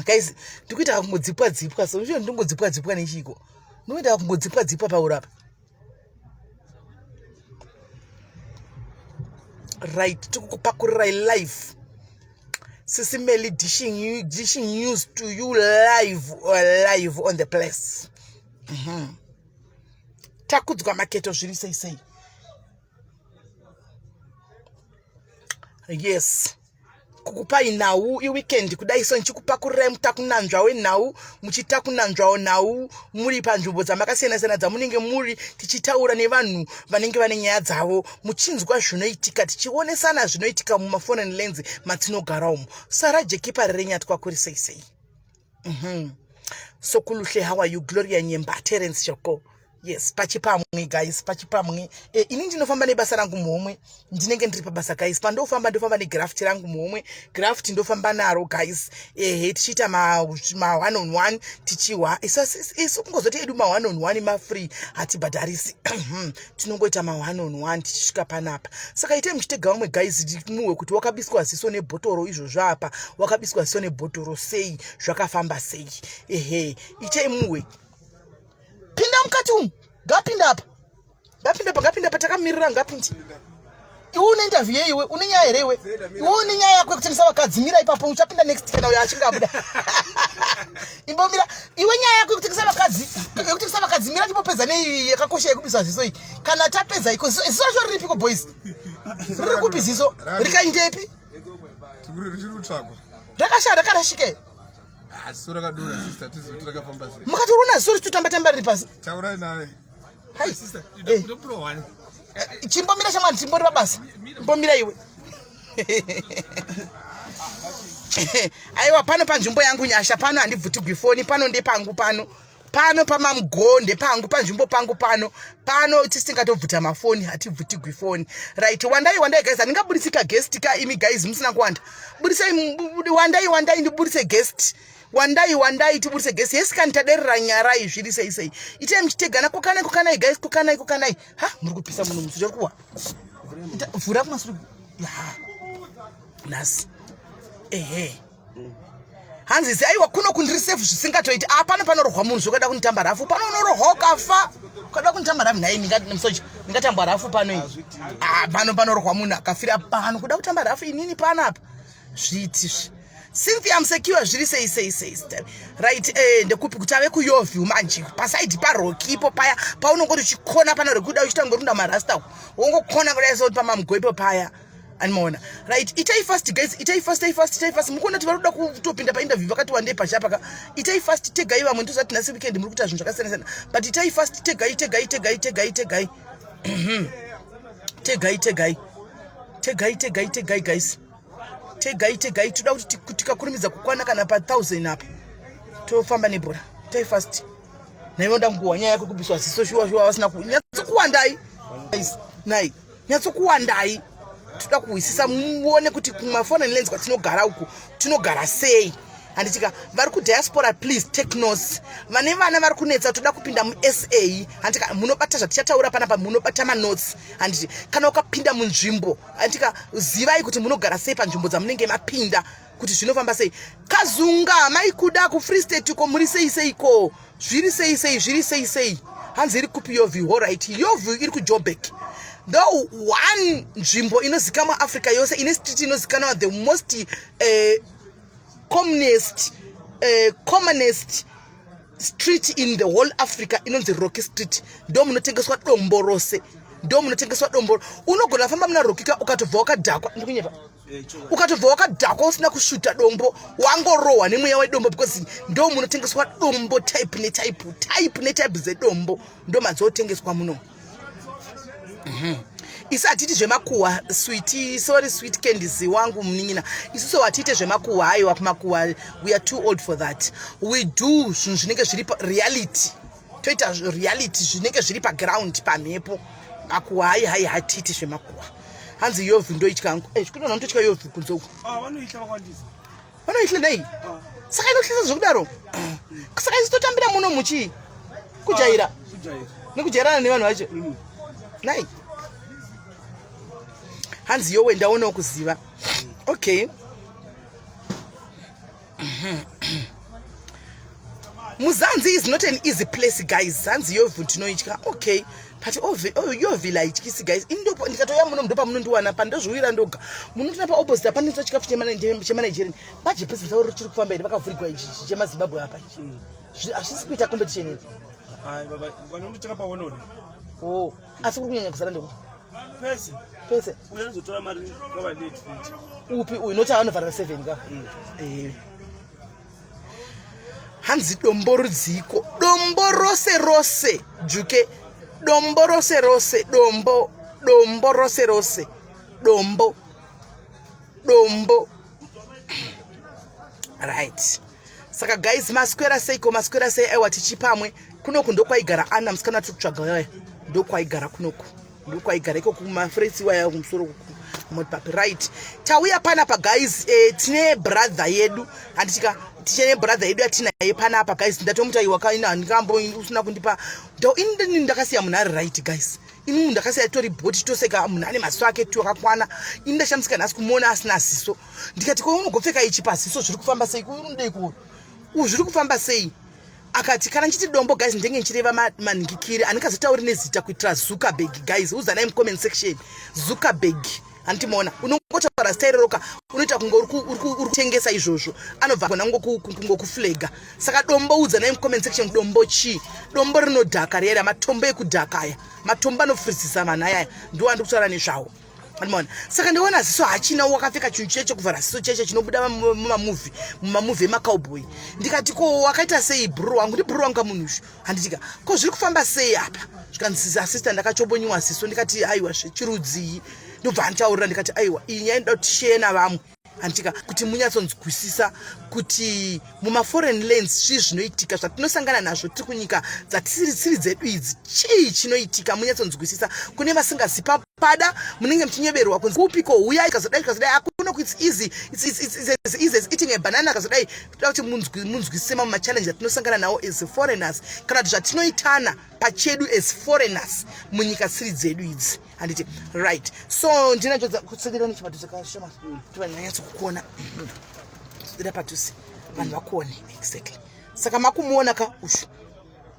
Guys, ndikuita kungodzipwa dzipwa so ndingodzipwa dzipwa nechiko. Ndikuita kungodzipwa dzipwa paurapa. Right, tikukupakurirai live. Sisi Melly dishing you, dishing news to you live or live on the place. Takudzwa maketo zviri sei sei. Yes. Kukupai nhau iweekend kudai so ndichikupakurirai mutakunanzva wenhau, muchitakunanzvawo nhau muri panzvimbo dzamakasiyana siyana dzamunenge muri, tichitaura nevanhu vanenge vane nyaya dzavo, muchinzwa zvinoitika, tichionesana zvinoitika mumaforeign lands matinogara umu. Sara Jeki Parirenyatwa kuri sei sei. Sokuluhle, how are you? Gloria Nyemba, Terence Shoko. Yes, pachipamwe guys, pachipamwe. Ini ndinofamba nebasa rangu muhomwe, ndinenge ndiri pabasa guys. Pandofamba ndofamba negraft rangu muhomwe, graft ndofamba naro guys. Ehe, tichiita ma one on one tichihwa. Isu kungozoti edu ma one on one ma free, hatibhadharisi. Tinongoita ma one on one tichisvika panapa. Saka itai muchitega vamwe guys, muhwe kuti wakabiswa ziso nebhotoro izvozvo apa, wakabiswa ziso nebhotoro sei, zvakafamba sei. Ehe, itai muhwe. Pinda mukati umu, ngapinda apa, ngapinda apa, ngapinda apa, takamirira, ngapinde. Iwe une interview yei iwe? Une nyaya here iwe? Iwe une nyaya yako yekutengesa vakadzi, mira ipapo, uchapinda next kana uyo achinge abuda. Imbomira, iwe nyaya yako yekutengesa vakadzi, yekutengesa vakadzi, mira timbopedza nei yakakosha yekubisa ziso iyi. Kana tapedza iko, ziso racho riripiko boys? Riri kupi ziso? Rikaindepi? Rakashaya, rakarashika. Ziso rakadura sister, tizive rakafamba sei. Mukatoona ziso richitotamba tamba riri pasi. Taurai naye. Hai. Sister, Eh. ndokupura one. Chimbomira shamwari, chimbori pabasa. Mbomira iwe. Aiwa, pano panzvimbo yangu Nyasha, pano handibvutigwi foni, pano ndepangu pano. Pano pamamgo ndepangu, panzvimbo pangu pano. Pano tisingatobvuta mafoni, hatibvutigwi foni. Right, wandai, wandai guys, handingabudisi ka guest ka imi guys musina kuwanda. Budisai, wandai, wandai ndibudise guest. Wandai, wandai tibudise guest. Yes, kani taderera nyarai zviri sei sei. Itai muchitegana, kokanai, kokanai guys, kokanai, kokanai. Ha, muri kupisa muno musi uri kuwa. Vhura kumasure. Ya. Nhasi. Ehe. Hanzi zi aiwa kuno kundiri safe zvisingatoiti. Ah, pano panorohwa munhu zvokada kunitamba rafu. Pano unorohwa ukafa. Ukada kunitamba rafu nhai musoja. Ndingatambwa rafu pano ini. Ah, pano panorohwa munhu akafira pano. Kuda kutamba rafu inini pano apa. Zviti zvi. Cynthia Musekiwa zviri sei sei sei. Right, ndekupi kuti ave kuYoview manje. Pasaidi paRocky ipo paya paunongoti uchikona pano rekuda uchiita ngorunda marasta uko. Wongokona kudai so pamamgo ipo paya. Animaona. Right, itai fast guys, itai fast, itai fast, itai fast. Mukuona kuti vari kuda kutopinda pa interview vakati wandei pachapa ka. Itai fast tegai vamwe ndozati nhasi weekend muri kuita zvinhu zvakasiyana siyana. But itai fast tegai, tegai, tegai, tegai, tegai. Tegai, tegai. Tegai, tegai, tegai guys. Tegai, tegai. Toda kuti tikakurumidza kukwana kana pa 1000 apa. Tofamba nebhora. Itai fast. Naivo ndanguwa nyaya yako kubiswa ziso shuwa shuwa vasina ku nyatsokuwandai. Guys, nai. Nyatsokuwandai. Toda kuhwisisa muone kuti kumaforeign lands kwatinogara uku tinogara sei. Handitika vari kudiaspora please take notes. Vane vana vari kunetsa toda kupinda muSA. Handitika munobata zvatichataura panapa, munobata manotes. Handiti kana ukapinda munzvimbo, handitika zivai kuti munogara sei panzvimbo dzamunenge mapinda kuti zvinofamba sei. Kazunga maikuda ku Free State uko muri sei seiko? Zviri sei sei, zviri sei sei. Hanzi iri kupi Yoview? All right, Yoview iri kuJoburg. Though one nzvimbo inozikanwa Africa yose ine street inozikanwa the most commonest street in the whole Africa inonzi Rocky Street. Ndo munotengeswa dombo rose. Ndo munotengeswa dombo. Unogona kufamba muna Rocky ka ukatobva wakadhakwa. Ndikunyepa. Ukatobva wakadhakwa usina kusvuta dombo, wangorohwa nemweya wedombo because ndo munotengeswa dombo type ne type, type ne type dzedombo ndo madzotengeswa muno. Isu hatiti zvemakuhwa, sweet, sorry sweet candies wangu munin'ina. Isusu hatiite zvemakuhwa, haiwa kumakuhwa, we are too old for that. We do zvinhu zvinenge zviri pa reality. Toita reality zvinenge zviri pa ground pamhepo. Makuhwa hai hai hatiiti zvemakuhwa. Hanzi Yoview ndoitya hangu. Zvikudonha ndotya Yoview kunze uku. Ah, vanoitya vakawandisa. Vanoitya nei? Saka inotyisa zvekudaro. Saka isu totambira muno muchii? Kujaira. Kujaira. Nekujairana nevanhu vacho. Nai. Hanzi yowe ndaonawo kuziva. Okay. Muzanzi is not an easy place, guys. Zanzi Yeoville tinoitya, okay, but Yeoville haityisi, guys. Indopo ndikatoya muno, ndo pamunondiwana, pandozviwira ndoga. Munotina paopposite apa, chikafu chemaNigerian bajepesi zavo chiri kufamba here? Vakavhurigwa ichi chemaZimbabwe apa ichi, hazvisi kuita competition here? Vanondocheka paononi. Oh, asi kuri kunyanya kuzara ndekuti? Pese. Pese. Uyo anozotora mari kwava late futi. Upi uyu? Noti anovharira 7 ka. Hanzi dombo rudziko? Dombo rose rose, juke dombo rose rose, dombo, dombo rose rose, dombo, dombo. Right, saka guys, maswera seiko? Maswera sei? Aiwa, tichipamwe kunoku ndokwaigara Ana musikana tiri kutsvaga yaya. Ndokwaigara kunoku, ndokwaigara iko kumafresi waya kumusoro motipapi. Right, tauya panapa, guys. Tine brother yedu, handitika? Tichine brother yedu yatinaye panapa, guys. Ndatomutaiwa kaina, handikambo usina kundipa. Ini ndakasiya munhu ari right, guys. Ini ndakasiya tori bhoti toseka, munhu ane maziso ake tu akakwana. Ini ndashamisika nhasi kumuona asina ziso. Ndikati, "Ko unogopfeka ichi paziso, zviri kufamba sei? Unodei kuo zviri kufamba sei?" Akati kana nchiti dombo, guys, ndenge nchireva manhikikiri andingazotauri nezita kuitira Zuckerberg. Guys, uzanai mucomment section, Zuckerberg, handitimaona? Unongotaura zita iroroka, unoita kunge uri kutengesa izvozvo, anobva gona kungokuflega. Saka dombo, udzanai mucomment section, dombo chii? Dombo rinodhaka riya, matombo ekudhaka aya, matombo anofurisisa vanhu ayaya, ndiwo andiri kutaura nezvawo, andimona? Saka ndiona ziso hachina, wakapfeka chinhu cheche kuvhara ziso cheche chinobuda mumamovie, mumamovie emacowboy. Ndikati, "Ko wakaita sei, bhuru wangu?" Ndi bhuru wangu kamunhu ushu, handitika? "Ko zviri kufamba sei apa?" Zvikanzi, "Asista, ndakachobonyiwa ziso." Ndikati, "Aiwa, zvechirudzii?" Ndobva anditaurira. Ndikati, "Aiwa, iyi nyaya inoda kuti share navamwe, handitika, kuti munyatsonzwisisa kuti mumaforeign lands zvii zvinoitika, zvatinosangana nazvo tiri kunyika dzatisiri dzedu idzi, chii chinoitika, munyatsonzwisisa." Kune vasingazipa pada, munenge muchinyeberwa kunzi kupiko, huyai kazodai kazodai, akuno it's easy, it's as easy as eating a banana, kazodai. Toda kuti munzwisise mamwe machallenge atinosangana nawo as foreigners, kana kuti zvatinoitana pachedu as foreigners munyika siri dzedu idzi, handiti? Right, so ndinacho kutsvedera nechipadhuze kashoma kuti vanhu vanyatsokukuona. Tsvedera padhuze, vanhu vakuone exactly. Saka makumuona ka ushu?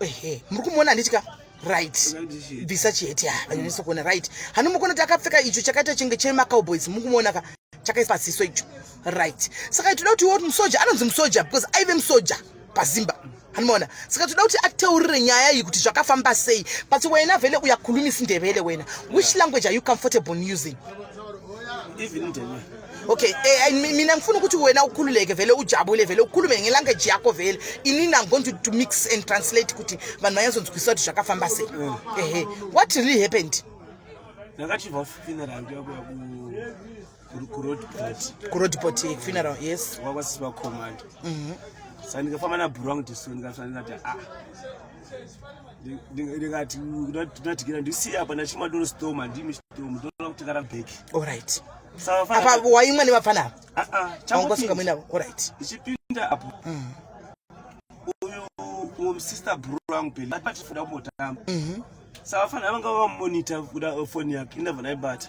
Ehe, muri kumuona, handiti ka? Right, bvisa chiheti ya vanyanyisa kuona. Right, hani mukuona kuti akapfeka icho chakaita chinge chemacowboys? Mukumuona ka, chakaiswa ziso icho? Right, saka toda kuti iwo musoja, anonzi musoja because aive musoja pazimba, handimaona? Saka toda kuti ateurire nyaya iyi kuti zvakafamba sei. But wena vele uyakhuluma isiNdebele wena, which language are you comfortable in using? Even Ndebele. Okay, mina ngifuna ukuthi wena ukhululeke vele, ujabule vele, ukhulume ngelanguage yakho vele. Inini I'm going to mix and translate kuti vanhu vanyazonzwisisa kuti zvakafamba sei. Ehe, what really happened? Ndakachibva funeral kuya kuya kuRoadport. KuRoadport funeral, yes. Wakwasisi vacommand. Saka ndikafamba nabhuru wangu tisu, ndikafamba, ndikati, "Ah," ndikati ndinatikira ndisiye apa, ndachimwa doro stoma, ndimi stoma, ndinoona kuti kara bheki. Alright. Saka apa waimwa nevafana ava? Ah, ah. Wangosunga muinavo, alright. Ndichipinda apo, uyu umwe sister bhuru wangu peli atifunda kumbotamba. Saka vafana vanga vamumonita kuda foni yake, indabva ndaibata.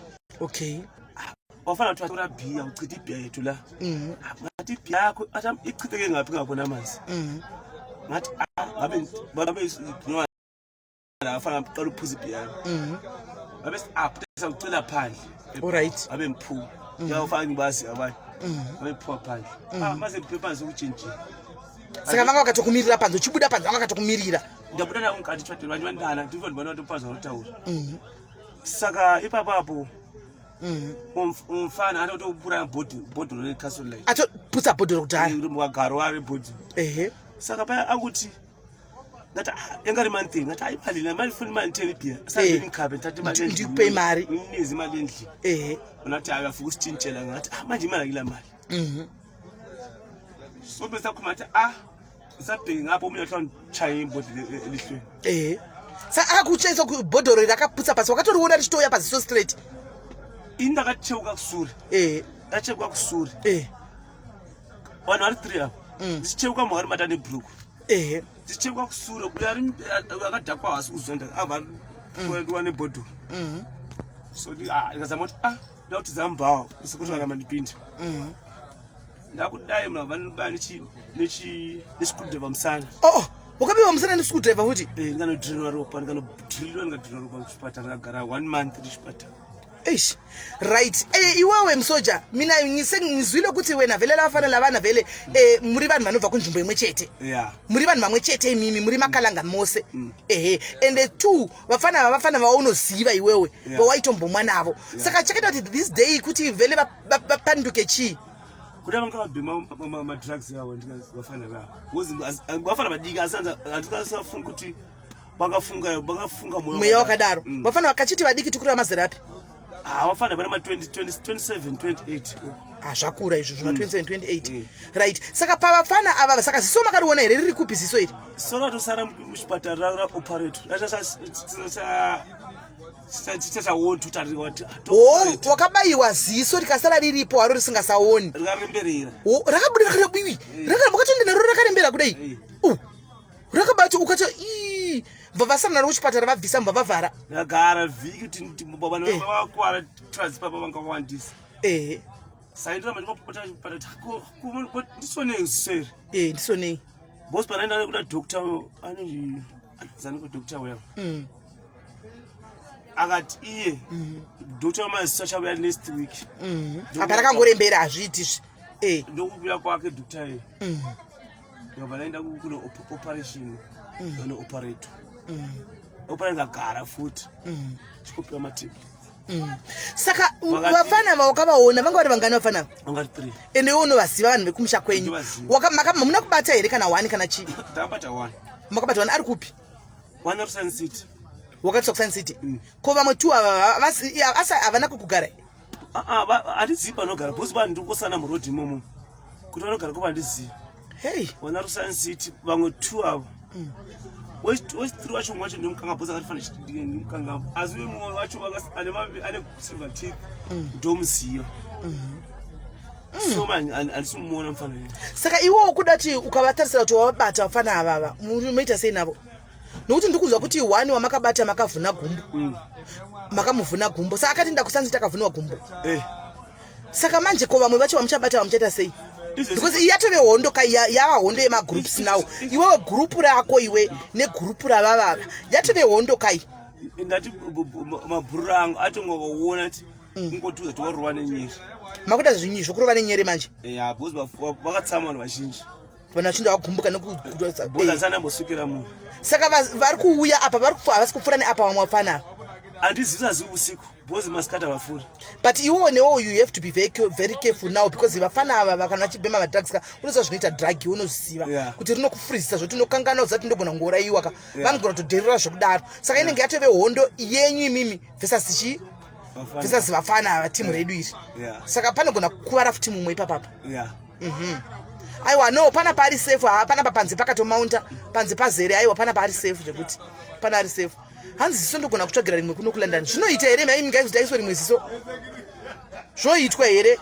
Wafana kuti vatora bhiya, uchitha ibhiya yethu la. Ngathi ibhiya yakho athi ichitheke ngaphi, ngakhona amanzi. Ngathi, "Ah," ngabe babe no afana qala ukuphuza ibhiya yami. Babe up sawucela phandle. Babe ngiphuma. Ngiyawufaka, ngibazi abanye. Babe phuma phandle. Ah, mase ngiphe phansi ukujinjira. Saka vanga vakatokumirira panze, uchibuda panze vanga vakatokumirira? Ndabuda navo mukati chvatero vanhu vandana ndivyo ndibona kuti panze vanotaura. Saka ipapo apo umfana atotopura bhodhoro recastle light. Atoputsa bhodhoro kudhara? Wagaro wari bhodhoro. Saka paya akuti, ngati, "Ah," yanga ri mantini, ngati ayimali la mali funi mali 10 bhiya. Saka ngikhabe ngithathe imali endlini. Ndikupe imali. Nginikeze imali endlini. Unathi akafika usitshintshela, ngathi, "Ah, manje imali akila mali." So bese sakhuluma, ngathi, "Ah," ngisabheke ngapho, omunye wathi wangishaye imbodlela elihlweni. Ehe, saka akakutshengisa bhodhoro rakaputsa pasi, wakatoriona richitouya paziso straight? Ini ndakacheuka kusure. Ndacheuka kusure. Vanhu vari three apa, ndichicheuka mwari mata nebhuruku. Ndichicheuka kusure, uyo ari akadhakwa hasi kuzonda abva ndiwa nebhodhoro. So ndikazama kuti, ah, nda kuti zambhawa sekuti varamba ndipinda. Ndakudai, munhu vanobaya nechikudheva musana. Oh. Wakabiwa musana nescrewdriver futi? Eh, ndikanodrainwa ropa, ndikanodrilwa, ndikadrainwa ropa kuchipatara, ndakagara one month kuchipatara. Eish. Right. Eh iwewe musoja, mina ngizwile ukuthi wena vele lavafana lavana vele eh muri vanhu vanobva kunzvimbo imwe chete. Yeah. Muri vanhu vamwe chete imimi, muri makalanga mose. Ehe. And the two vafana ava vafana vaunoziva iwewe, vawaitombomwa navo. Saka chakaita kuti this day kuti vele vapanduke chii? Kuda vanga vabhema madrugs avo vafana vavo. Vafana vadiki asi handikasafunga kuti vakafunga vakafunga mweya wakadaro. Vafana vakachiti vadiki tikureva mazera api? Ah, vafana vane ma 27 28. Ah, zvakura izvo zvima 27 28. Right. Saka pavafana ava, saka ziso makariona here riri kupi ziso iri? Ziso ratosara muchipatara raoperate. Oh, wakabayiwa ziso rikasara riripo haro risingasaoni. Rikaremberera. Oh, rakabuda rakabiwi. Rakabuda naro rakarembera kudai. Oh. Rakabati ukati ii bva vasara naro kuchipatara vabvisa mubva vavhara. Rakagara vhiki kuti baba vakwara trans baba vanga vawandisa. Eh. Saindira manje kwapota chipatara ko ndisonei sir. Eh, ndisonei. Boss panaenda kuda doctor anonzi zani ku doctor wewe. Akati iye doctor wamaziso achauya next week. Apa rakangorembera hazviiti izvi. Eh. Ndokubuya kwake doctor iye. Ndobva ndaenda kuno operation. Kuno operator. Operation ngagara futi. Chikopiwa matipi. Saka vafana vawakavaona vanga vari vangani vafana? Vanga 3. Ende iwe unovaziva vanhu vekumusha kwenyu. Hamuna kubata here kana 1 kana chii? Takabata 1. Makabata 1 ari kupi? 1 ari Sun City. Wakatswa kuSun City? Ko vamwe 2 ava asi havana kukugara? Handizivi panogara because vanhu ndiri kukosana muroad imomo. Kuti vanogara kuva handizivi. Hey. 1 ari Sun City vamwe 2 avo. West 3 wacho mwacho ndomukanga bhosa akati fana ndimukanga. Asi mumwe wacho ane silver teeth ndomuziva. So man handisi kumuona mufana uyu. Saka iwe ukuda kuti ukavatarisira kuti wavabata vafana avava munoita sei navo? Nokuti ndikuzwa kuti one wamakabata makavhuna gumbo. Makamuvhuna gumbo. Saka akati ndakusanzi takavhunwa gumbo. Saka manje ko vamwe vacho vamuchabata vamuchaita sei? Because iyi yatove hondo ka yava hondo yemagroups now. Iwewe group rako iwe negroup ravavava yatove hondo kai. Ndati mabhuru angu atongoona kuti kungotuza tiwarova nenyere. Makuita zvinyi zvokurova nenyere manje? Yeah, because vakatsama vanhu vazhinji. Vanhu vazhinji vakagumbuka nekuza. Because asana mbosvikira munhu. Saka vari kuuya apa vari kupfuura havasi kupfuura neapa vamwe vafana. Handizivi azivi usiku. Because masikati havafuri. But iwewo newewo you have to be very, very careful now because vafana ava kana vachibhema madrugs ka unoziva zvinoita drug unoziva kuti rinokufurizisa zvoti unokanganwa uzati ndogona kungourayiwa ka. Vanogona kutodherera zvekudaro. Saka inenge yatove hondo yenyu imimi versus chii? Versus vafana ava timu redu iri. Saka panogona kukuvara futi mumwe ipapapa. Aiwa no pana pari safe ha pana panze pakatomaunta panze pazere aiwa pana pari safe zvekuti pana ari safe. Hanzi ziso ndogona kutsvagira rimwe kuno kuLondon. Zvinoita here mai mingai kuti aiswe rimwe ziso? Zvoitwa here?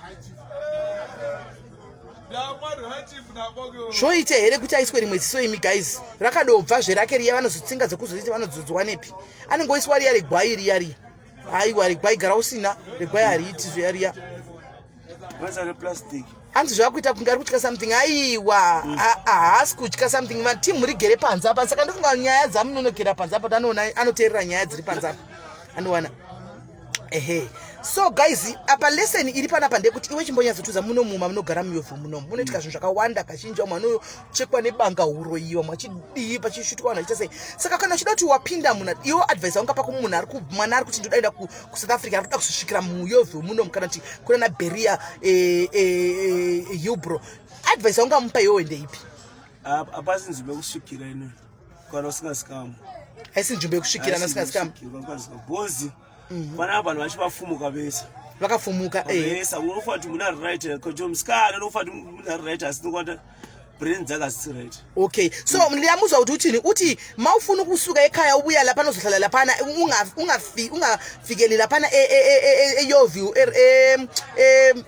Zvoita here kuti aiswe rimwe ziso imi guys? Rakadobva zverake riya vanozotsinga dzekuzoita vanodzodzwa nepi? Anongoiswa riya regwai riya riya. Aiwa regwai gara usina regwai hariiti zviya riya. Hanzi zvakuita kunge ari kutya something. Aiwa haasi kutya something. Timu rigere panze apa. Saka ndofunga nyaya dzamunonokera panze apa anoona anoteerera nyaya dziri panze apa. Anowana. Ehe. So guys, apa lesson iri panapa ndekuti iwe chimbonyatsotuza muno muma munogara muyovhu muno. Munoitika zvinhu zvakawanda kazhinji vamwe vanochekwa nebanga huro iyi vamwe vachidii pachishutwa vanhu vachiita sei. Saka kana uchida kuti wapinda muna iwe advice yaungapa kumunhu ari mwana ari kuti ndoda kuenda kuSouth Africa ari kuda kuzosvikira muyovhu muno kana kuti kuna na Berea Hillbrow. Advice yaungamupa iwewe ndeipi? Hapasi nzvimbo yekusvikira ino kana usingazikamu. Haisi nzvimbo yekusvikira kana usingazikamu. Bozi Pana vanhu vachivafumuka vese. Vakafumuka Vese unofa kuti muna right kuti musikana unofa kuti muna right asi nokwata brain dzake asisi right. Okay. So ndiyamuzwa kuti uthini uthi mawufuna ukusuka ekhaya ubuya lapha uzohlala laphana ungafikeli laphana eYoview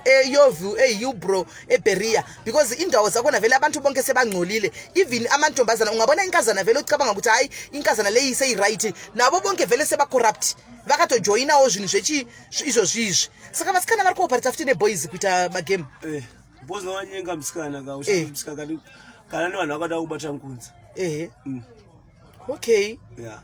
eYoview eHillbrow eBerea because indawo zakhona vele abantu bonke sebangcolile even amantombazana ungabona inkazana vele ucabanga ukuthi hayi inkazana leyi seyi-right nabo bonke vele seba-corrupt vakatojoinawo zvinhu zvechi izvozvi izvi saka vasikana vari kuoparata futi neboys kuita magame Boys vanyenga musikana ka musikana kana nevanhu vakada kubata nkunzi. Ehe. Okay. Yeah.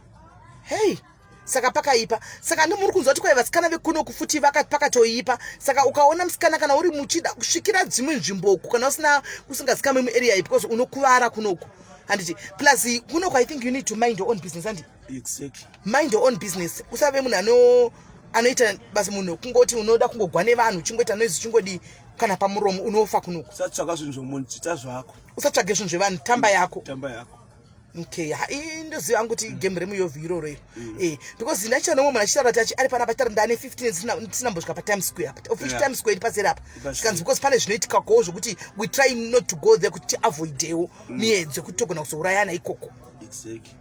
Hey. Saka pakaipa. Saka ndimuri kunzwa kuti kwai vasikana vekunoku futi pakatoipa. Saka ukaona musikana kana uri muchida kusvikira dzimwe nzvimbo uku kana usina usingazikamwe muarea iyi because unokuvara kunoku. Handiti plus kunoku I think you need to mind your own business handi. Exactly. Mind your own business. Usave munhu anoita basi munhu kungoti unoda kungogwa nevanhu uchingoita noise uchingodii kana pamuromo unofa kunoku. Usatsvaka zvinhu zvomunhu chita zvako. Usatsvage zvinhu zvevanhu tamba yako. Tamba yako. Okay, ndoziva hangu kuti game remuyovhi iroro iro. Because ndachiona mumwe munhu achitaura kuti ari panapa achitaura ndane 15 years ndisina mbosvika patimes square apa. Of which Times Square iri paseri apa. Zvikanzi because pane zvinoitika kowo zvokuti we try not to go there kuti tiavoidewo miedzo yekuti togona kuzourayana ikoko. Exactly.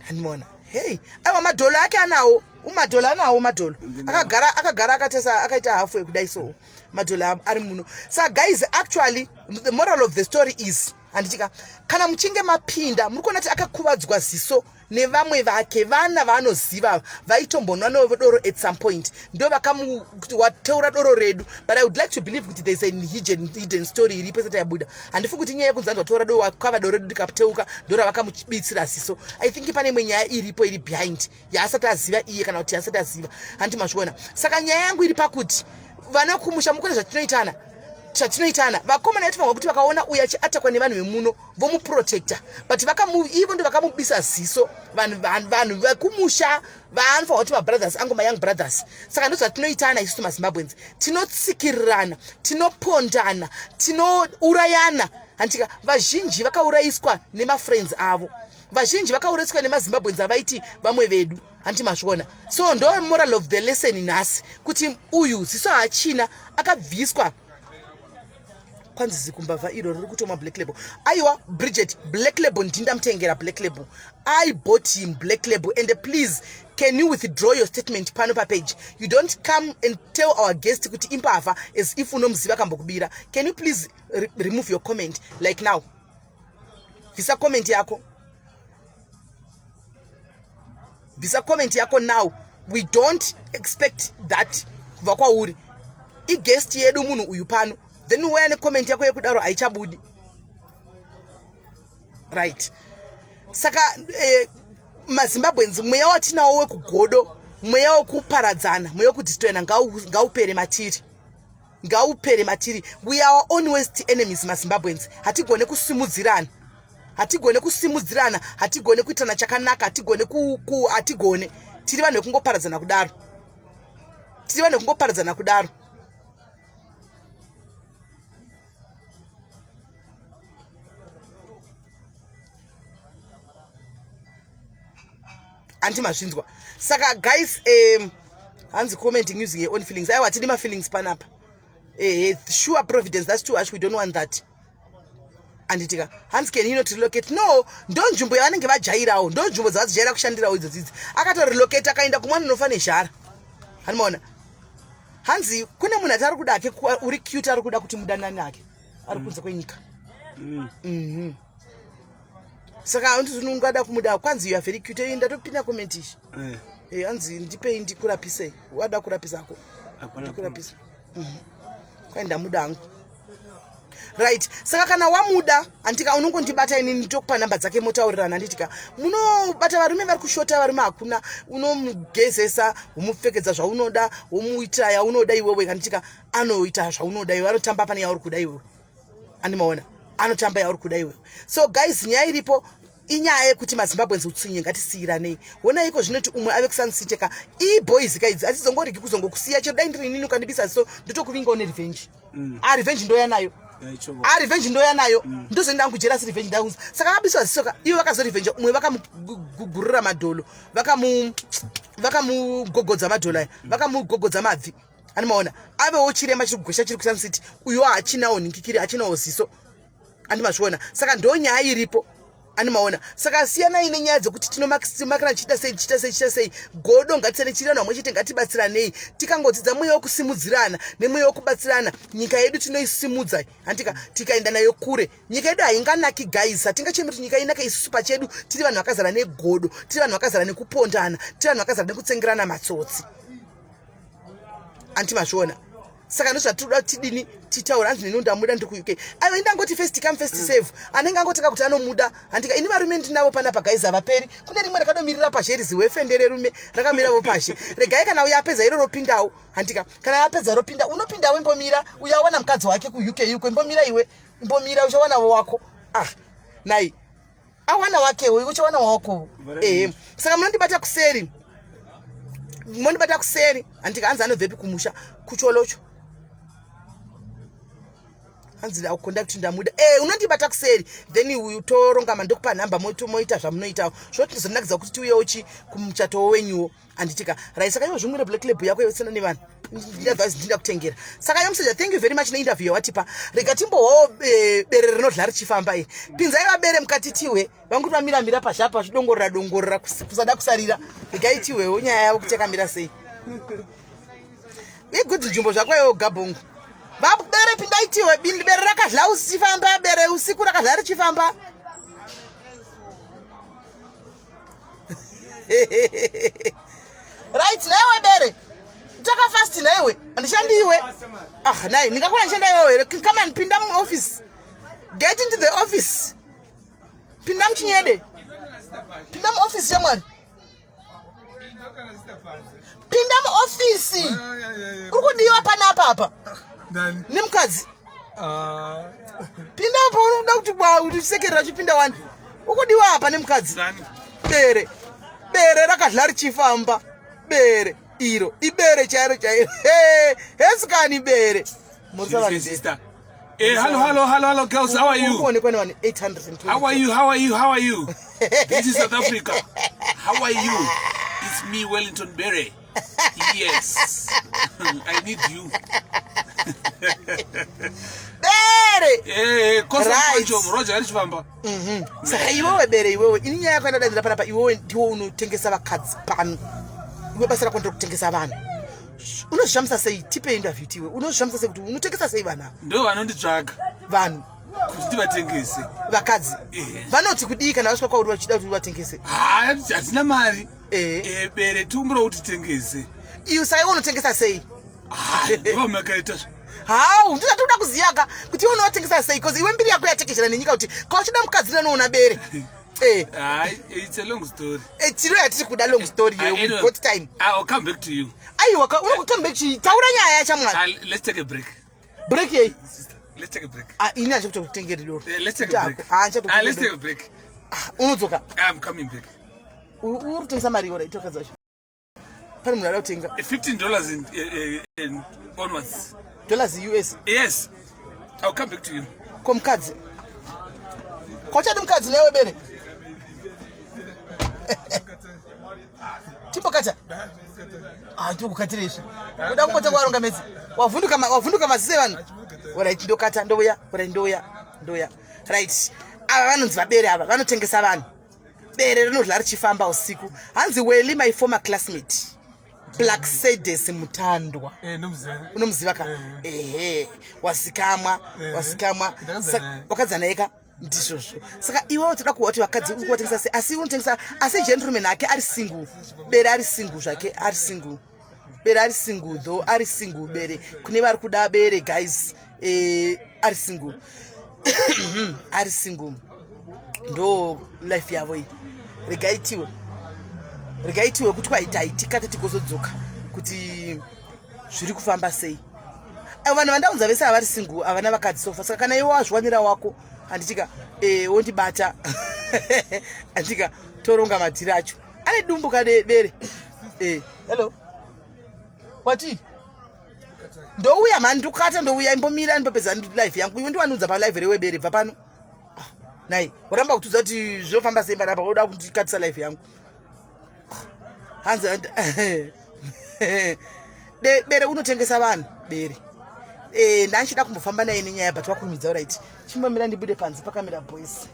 Handimaona. Hey, aiwa madholo ake anawo. Umadholo anawo madholo. Akagara akagara akatesa akaita halfway kudai so. Madholo ari muno. Saka guys, actually the moral of the story is handitika kana muchinge mapinda muri kuona kuti akakuvadzwa ziso nevamwe vake vana vaanoziva vaitombonwa nedoro at some point ndo vakamuwateura doro redu, but I would like to believe kuti there's a hidden story iripo isati yabuda. Handifungi kuti nyaya yekunzi anzi wateura doro wakava doro redu ndikateuka ndo ravakamubitsira ziso. I think pane imwe nyaya iripo iri behind yaasati aziva iye kana kuti yaasati aziva. Handi mazviona. Saka nyaya yangu iri pakuti vana kumusha mukone zvatinoitana zvatinoitana vakomana vedu kuti vakaona uyu achiatakwa nevanhu vemuno vomuprotecta, but ivo ndo vakamubisa ziso. Vanhu vekumusha vaanofanira kuti mabrothers angu, mayoung brothers. Saka ndo zvatinoitana isusu maZimbabweans, tinotsikirirana, tinopondana, tinourayana. Handika vazhinji vakaurayiswa nemafriends avo, vazhinji vakaurayiswa nemaZimbabweans avaiti vamwe vedu. Handi mazviona. So ndo moral of the lesson nhasi kuti uyu ziso haachina, akabviswa. Kwanzi zikumbavha iro riri kutoma Black Label. Aiwa Bridget, Black Label ndindamutengera Black Label. I bought him Black Label. And please, can you withdraw your statement pano papage? You don't come and tell our guest kuti imbavha as if unomuziva kambokubira. Can you please remove your comment like now? Bvisa comment yako, bvisa comment yako now. We don't expect that kubva kwauri. Iguest yedu munhu uyu pano, then uya necomment yako yekudaro haichabudi, right? Saka maZimbabweans, mweya watinawo wekugodo, mweya wekuparadzana, mweya wekudistroyana ngaupere matiri, ngaupere matiri. We are our own worst enemies maZimbabweans. Hatigone kusimudzirana, hatigone kusimudzirana, hatigone kuitana chakanaka, hatigone, hatigone. Tiri vanhu vekungoparadzana kudaro, tiri vanhu vekungoparadzana kudaro. Anti mazvinzwa. Saka guys, hanzi commenting using your own feelings. Aiwa, hatidi mafeelings panapa. Sure, Providence, that's too harsh. We don't want that. Anditika hanzi can you not relocate? No, ndo nzvimbo yavanenge vajairawo, ndo nzvimbo dzavadzijaira kushandirawo idzo dzidzi. Akatorelocate akaenda kumwana unofa nezhara. Hanimaona. Hanzi kune munhu ati ari kuda ake, uri cute, ari kuda kuti mudanani ake ari kunze kwenyika. Saka handiti ungada kumuda. Kwanzi you are very cute. Ndatopinda comment ishi. Hanzi ndipei ndikurapisei. Wada kurapisa ako? Ndikurapisa. Kwai ndamuda hangu. Right, saka kana wamuda, handika, unongondibata inini, ndokupa namba dzake, motaurirana. Handitika munobata varume vari kushota, varume hakuna. Unomugezesa, womupfekedza zvaunoda, womuitira yaunoda iwewe. Handitika anoita zvaunoda iwe, anotamba pane yauri kuda iwewe. Andimaona anotamba yauri kuda iwewe. So guys, nyaya iripo inyaya yekuti maZimbabweans utsinye ngatisiyiranei. Honaiko zvinoti umwe ave kuSansiteka eboys kaidzi atizongoregi kuzongokusiya. Chero dai ndiri inini ukandibisa so ndotokuvingawo nerevenge. A revenge ndoya nayo, a revenge ndoya nayo. Ndozoenda hangu jera, asi revenge ndaunza. Saka akabiswa ziso ka, ivo vakazorevenge umwe, vakamugurira madholo, vakamugogodza madholo aya, vakamugogodza mabvi. Animaona avewo chirema chiri kugwesha chiri kuSun City. Uyo hachinawo nhingikiri, hachinawo ziso. Andimazviona. Saka ndo nyaya iripo. Animaona. Saka siyanai nenyaya dzekuti tinomakira chiita sei, chiita sei, chiita sei. Godo ngatisane, chiri vanhu vamwe chete, ngatibatsiranei. Tikangodzidza mweya wekusimudzirana nemweya wekubatsirana, nyika yedu tinoisimudza. Handika tikaenda nayo kure. Nyika yedu hainganaki guys. Hatingachemi kuti nyika inake isusu pachedu tiri vanhu vakazara negodo, tiri vanhu vakazara nekupondana, tiri vanhu vakazara nekutsengerana matsotsi. Anti mazviona. Saka ndozvatinoda kuti tidini titaura hanzi neni ndamuda ndiri kuUK. Aiwa indangoti first come first serve. Anenge angotanga kuti anomuda. Handika ini varume ndinavo panapa guys havaperi. Kune rimwe rakadomirira pazhe rizi wefende rerume rakamiravo pazhe. Regai kana uya apedza iro ropindawo. Handika kana apedza ropinda unopindawo imbomira uya awana mukadzi wake kuUK uko imbomira iwe imbomira uchawanawo wako. Ah nai awana wakewo iwe uchawana wako ehe saka munondibata kuseri mondibata kuseri handika hanzi anobvepi kumusha kucholocho hanzi ndakukonda kuti ndamuda e unondibata kuseri then uyu toronga mandokupa nhamba moita zvamunoitawo zvoti ndizonakidza kuti tiuyewo chi kumuchato wenyuwo Handitika. Right, saka iwe zvimwire black label yako yosiyana nevanhu. Ndadvise ndinda kutengera. Saka yomuseja thank you very much neinterview yawatipa. Rega timbohwawo eh, bere rinodla richifamba iri. Pinzai vabere mukati tiwe. Vangu vamira mira pazhapa vachidongorera dongorera kusada kusarira. Regai tiwewo nyaya yavo kuti yakamira sei. Igudzi nzvimbo zvako iwe gabhongo. Vabere pindai tiwe bere rakadla uchifamba bere usiku rakadla richifamba. Right naiwe bere taka fast naiwe handishandi iwe ah nai ndingakona ndishanda iwewe here come and pinda muoffice get into the office pinda muchinyede pinda muoffice shamwari pinda muofisi uri kudiwa panapa apa nemukadzi ah. pinda apa unoda kuti uchisekerera uchipinda wani ukudiwa apa nemukadzi bere bere rakadla richifamba bere iro ibere chairo chairo hesikani bere Sister. Hey, eh, hello, hello, hello, hello, girls. How are you? How are you? How are you? How are you? This is South Africa. How are you? It's me, Wellington Berry. Yes. I need you. Bere. Eh, kosa right. Roger arichifamba. Mhm. Saka iwewe bere iwewe, ini nyaya yako yandadaidzira panapa iwewe ndiwo unotengesa vakadzi pano. Iwe basa rako nderokutengesa vanhu. Unozvishamisa sei? Tipe interview tiwe. Unozvishamisa sei kuti unotengesa sei vanhu ava? Ndo vanonditsvaga. Vanhu. Kuti tivatengese. Vakadzi. Vanoti kudii kana vasvika kwauri vachida kuti uvatengese? Hatina mari. Eh. eh bere tiumbura kuti tengese. Iwe saka iwe unotengesa sei? Ndivo makaita. How? Ndisati kuda kuziva ka kuti iwe unotengesa sei because iwe mbiri yako yatekeshera nenyika kuti ka uchida mukadzi nanoona bere. Eh. Hayi, it's a long story. Eh, tiro yatiri kuda long story uh, anyway, got time. I'll come back to you. Aiwa, unoku come back to you. Taura nyaya yachamwari. Uh, let's take a break. Break yei? Let's take a break. Ah, ini handichakutengeri doro. Eh, let's take a break. Ah, ah, let's take a break. Ah, unodzoka. I'm coming back. Uri kutengesa mari ora itoka dzacho. Pane munhu ada kutenga. 15 eh, dollars in, eh, in onwards. Dollars US. Yes. I'll come back to you. Ko mukadzi. Kochadi mukadzi newe bere. Timbokata. Ah, ndokukatira izvi. Uda kumbotanga waronga medzi. Wavhunduka wavhunduka maziso evanhu. Alright, ndokata ndouya, alright ndouya, ndouya. Right. Ava vanonzi vabere ava, vanotengesa vanhu. Bere rinodla richifamba usiku. Hanzi Welly my former classmate. Blacksedes Mutandwa. Eh, unomuziva ka? Eh. Ehe, wasikamwa, eh. wasikamwa. Wakadza naye ka? Ndizvozvo. Saka iwe utoda kuwa kuti vakadzi uri kuvatengesa sei? Asi unotengesa asi gentleman ake ari single. Bere ari single zvake, ari single. Bere ari single though, ari single bere. Kune vari kuda bere guys, eh ari single. Ari single. Ndo life yavo iyi. Regai tiwe. Regai tiwe kuti kwaita tikate tigozodzoka kuti zviri kufamba sei. Vanhu vandaunza vese avari single havana vakadzi sofa saka kana iwe wazviwanira wako handitika eh, wondibata handitika toronga madhiri acho ane dumbu kadebere eh, hello wati ndouya mhani ndikukata ndouya imbomira ndipopedza life yangu iwe ndiwanudza palive rewebere bva pano ah, nai waramba kutiudza kuti zvinofamba sei panapa woda kundikatisa life yangu hanzi bere unotengesa vanhu bere eh, ndanchida kumbofamba naye nenyaya but wakurumidza right chimbomira ndibude panze pakamira boys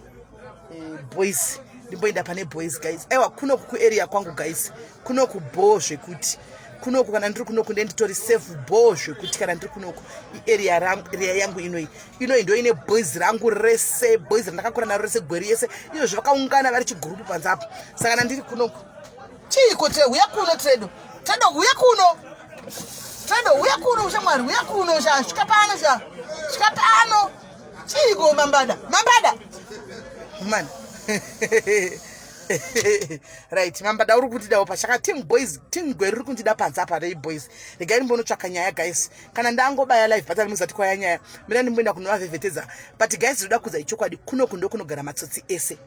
eh, boys ndimboenda pane boys guys aiwa kunoku kuarea kwangu guys kunoku bho zvekuti kunoku kana ndiri kunoku ndenditori safe bho zvekuti kana ndiri kunoku iarea area yangu inoyi inoyi ndo ine boys rangu rese boys randakakura naro rese gweri yese izvozvo vakaungana vari chigurupu panze apo saka kana ndiri kunoku chiiko tre huya kuno tredo tredo huya kuno Trevor uya kuno shamwari uya kuno sha svika pano sha svika pano chiiko mambada mambada man right mambada uri kundidawo pachaka team boys team gweru riri kundida panze apa rei boys regai ndimbonotsvaka nyaya guys kana ndangobaya live button muzati kwaya nyaya mina ndimboenda kunovavhevhetedza but guys ndoda kuudza ichokwadi kunoku ndokunogara matsotsi ese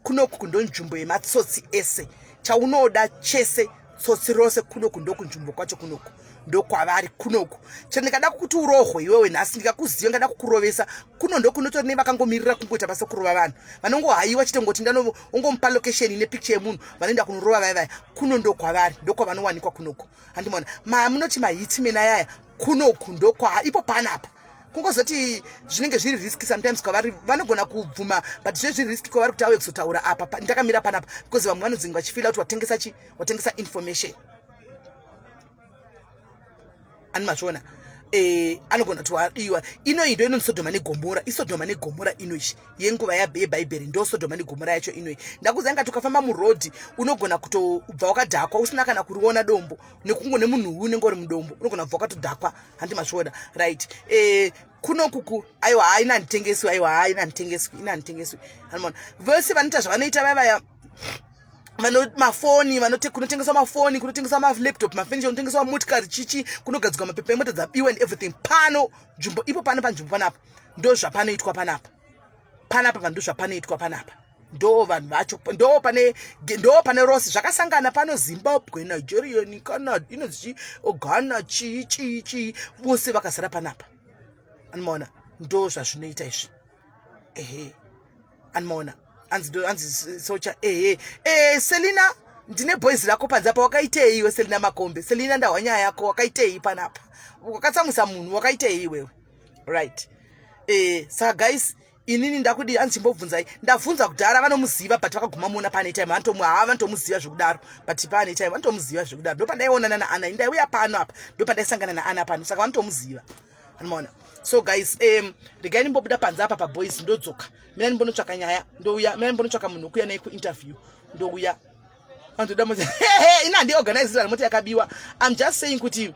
kunoku ndonzvimbo yematsotsi ese chaunoda chese tsotsi rose kunoku ndokunzvimbo kwacho kunoku ndokwavari kunoku chero ndikada kukuti urohwe iwewe nhasi ndikakuziva ndikada kukurovesa kuno ndokunotori nevakangomirira kungoita basa kurova vanhu vanongohaiwa chitongoti ndanoongomupa location ine picture yemunhu vanoenda kunorova vaya vaya kuno ndokwavari ndokwavanowanikwa kunoku handimona mamunoti mahitman ayaya kunoku ndokwa ipo panapa kungozoti zvinenge zviri risk sometimes kwavari vanogona kubvuma but zve zviri risk kwavari kuti auye kuzotaura apa ndakamira panapa because vamwe vanodzinga vachifila kuti watengesa chi watengesa information ani mazviona eh, anogona kuti wadiwa inoyi ndo inonzi sodhoma negomora isodhoma negomora inoyi yenguva yebhaibheri ndo sodhoma negomora yacho inoyi ndakuziva ngati ukafamba murodhi unogona kutobva wakadhakwa usina kana kuriona dombo nekungo nemunhu uyu unenge uri mudombo unogona kubva wakatodhakwa handi mazviona right eh, kuno kuku aiwa haa ina handitengeswi aiwa haa ina handitengeswi ina handitengeswi hanimona vese vanoita zvavanoita vaya vaya mafoni kunotengeswa mafoni kunotengeswa malaptop mafurniture kunotengeswa motikari chichi kunogadzirwa mapepa emota dzabiwa and everything pano nzvimbo ipo pano panzvimbo panapa ndo zvapanoitwa panapa panapa ndo zvapanoitwa panapa ndo vanhu vacho ndo pane ndo pane rose zvakasangana pano zimbabwe nigerian canada inonzi ghana chii chii chii vose vakazara panapa anomaona ndo zvazvinoita izvi ehe anomaona anzi anzi socha ehe e selina ndine boys rako panze apa wakaitei iwe selina makombe selina ndahwa nyaya yako wakaitei panapa wakatsamwisa munhu wakaitei iwewe right e saka guys inini ndakudi hanzi chimbobvunzai ndabvunza kudhara vanomuziva but vakaguma muona pane time vanotomu haa vanotomuziva zvekudaro but pane time vanotomuziva zvekudaro ndopandaionana naana ndaiuya pano apa ndopandaisangana naana pano saka vanotomuziva anomaona so guys um regai ndimbobuda panze apa paboys ndodzoka mina ndimbonotsvaka nyaya ndouya mina ndimbonotsvaka munhu wekuya naye kuinterview ndouya andoda mota ini handiorganizira mota yakabiwa im just saying kuti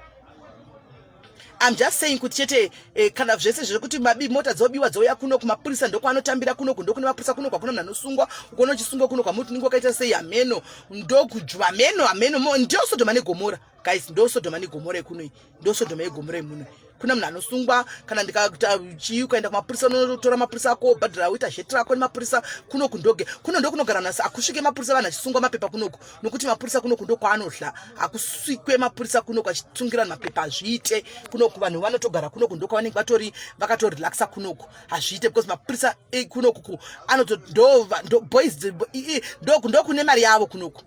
I'm just saying kuti chete eh, kana zvese zvekuti mabi mota dzobiwa dzouya kuno kumapurisa ndokwanotambira kuno ndokune mapurisa kuno kwakuna munhu anosungwa ukaona uchisungwa kuno kwamuti unenge wakaita sei hameno ndokujwa hameno hameno ndio sodhoma negomora guys ndo sodhoma negomora yekuno iyi ndo sodhoma yegomora yemuno kuna munhu anosungwa kana ndikaita chii ukaenda kumapurisa unotora mapurisa ako wobhadhara woita zheti rako nemapurisa kuno kundoge kuno ndokunogara nhasi hakusvike mapurisa vanhu achisungwa mapepa kunoku nokuti mapurisa kunoku ndokwaanodla hakusvikwe mapurisa kunoku achitungira vanhu mapepa hazviite kunoku vanhu vanotogara kunoku ndokwavanenge vatori vakatorelaxa kunoku hazviite because mapurisa eh, kunoku ku anoto ndo boys ndokune mari yavo kunoku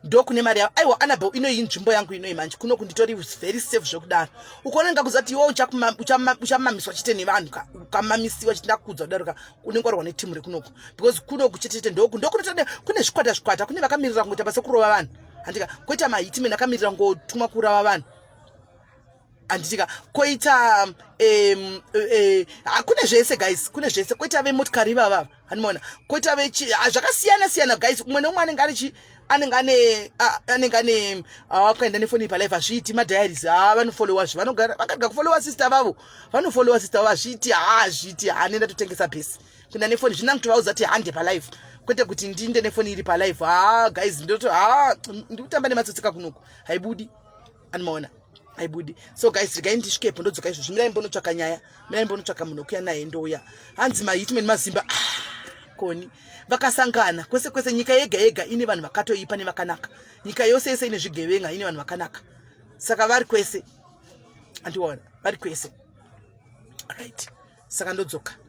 ndokune mari yavo aiwa anabel inoyi nzvimbo yangu inoyi manje kuno kunditori very safe zvekudaro ukaona ndingakuzati iwe uchamamiswa chete nevanhu ka ukamamisiwa chete ndakudza kudaro ka unenge warwa netimu rekunoku because kunoku chete chete ndoku ndokunotoda kune zvikwata zvikwata kune vakamirira kungoita basa kurova vanhu handika koita mahitman akamirira kungotumwa kurava vanhu handitika koita um, uh, kune zvese guys kune zvese koita vemotikari ivava handimaona koita vechi ah, zvakasiyana siyana guys umwe neumwe anenge ari chi anenge ane anenge ane akaenda nefoni palife hazviiti madiaries ha vanofollowa zve vanogara vakarega kufollowa sister vavo vanofollowa sister vavo hazviiti ha hazviiti ha nenda totengesa bhesi kuenda nefoni zvina kutovaudza kuti hande palife kwete kuti ndinde nefoni iri palife ha guys ndoto ha ndikutamba nematsotsi kakunoku haibudi animaona aibudi so guys regai ndisvikepo ndodzoka izvozvi mirai mbonotsvaka nyaya mirai mbonotsvaka munhu wekuya naye ndouya hanzi mahitman mazimba ah, koni vakasangana kwese kwese nyika yega yega ine vanhu vakatoipa nevakanaka nyika yose yese ine zvigevenga ine vanhu vakanaka saka vari kwese andiona vari kwese right saka ndodzoka.